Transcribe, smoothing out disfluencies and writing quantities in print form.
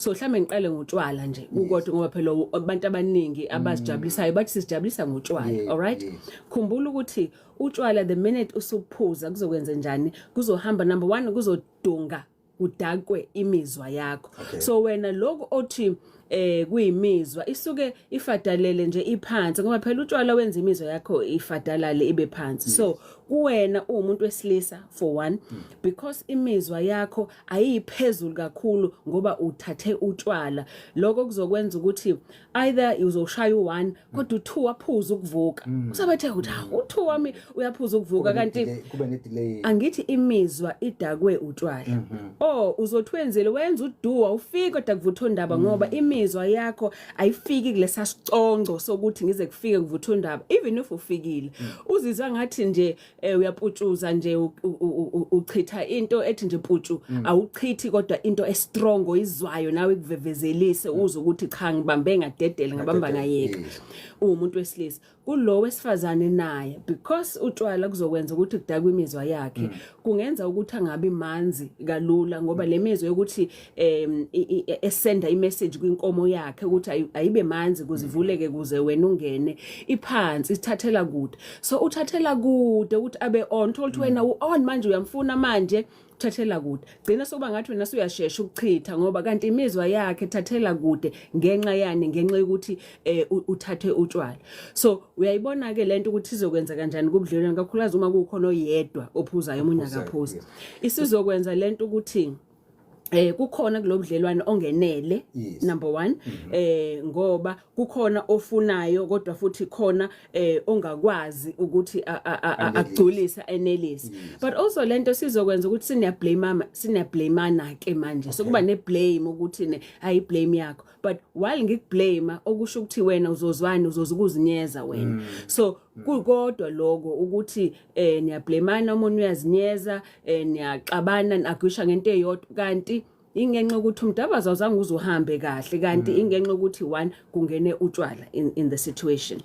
So mhlambe ngiqale ngotshwala nje kukodwa, ngoba phela abantu abaningi abazijabulisayo bathi sizijabulisa ngotshwala. Alright, khumbula ukuthi utshwala, the minute usuphuza, kuzokwenza njani? Kuzohamba, number 1, kuzodunga, kudakwe imizwa yakho. So wena lokho othi kuyimizwa isuke ifadalele nje, iphansi, ngoba phela utshwala wenza imizwa yakho ifadalale, ibe phansi. So kuwena uwumuntu wesilisa, for one, because imizwa yakho ayiphezulu kakhulu ngoba uthathe utshwala, lokho kuzokwenza ukuthi either uzoshaya u1 kodwa u2 waphuza ukuvuka. Usabathe ukuthi, "Hawu, u2 wami uyaphuza ukuvuka," kanti Kube ne-delay. Angithi imizwa idakwe utshwala? Oh, uzothi wenzele, wenza uduwa, ufike kodwa kuvutha undaba, ngoba imizwa yakho ayifiki kulesa siconco sokuthi ngize kufike kuvutha undaba. Even if ufikile, uzizwa ngathi nje uyaputshuza nje, uchitha into ethi nje putshu, awuchithi kodwa into e-strong oyizwayo nawe ikuvevezelise, uzwe ukuthi, "Cha, ngibambe ngadedela, ngabamba ngayeka." Uwumuntu wesilisa. Kulo wesifazane naye, because utshwala kuzokwenza ukuthi kudakwe imizwa yakhe, kungenza ukuthi angabi manzi kalula, ngoba le mizwa yokuthi esenda i-message kwinkomo yakhe ukuthi ayibe manzi kuze ivuleke kuze wena ungene, iphansi, isithathela kude. So uthathela kude ukuthi abe on, thola ukuthi wena u-on manje, uyamfuna manje, uthathela kude, gcina sokuba ngathi wena suyashesha ukuchitha, ngoba kanti imizwa yakhe thathela kude. Ngenxa yani? Ngenxa yokuthi uthathe utshwala. So uyayibona ke lento ukuthi izokwenza kanjani kubudlelwane, kakhulukazi uma kukhona oyedwa ophuzayo, omunye Ophuzayo, akaphuzi. Isizokwenza lento ukuthi kukhona kulobudlelwane ongenele, number 1, ngoba kukhona ofunayo kodwa futhi khona ongakwazi ukuthi Anelise. agculise, enelise. But also lento sizokwenza ukuthi siniya blame, siniya blameana ke manje. So kuba ne blame ukuthi ne ayi blame yakho, but while ngikublame, okusho ukuthi wena uzozwani, uzozukuzinyeza wena. So kukodwa lokho ukuthi niyablamana, omunye uyazinyeza, niyaxabana, nagwisha ngento eyodwa, kanti ingenxa ukuthi umdabazo awuzange uzuhambe kahle, kanti ingenxa ukuthi one, kungene utshwala in the situation.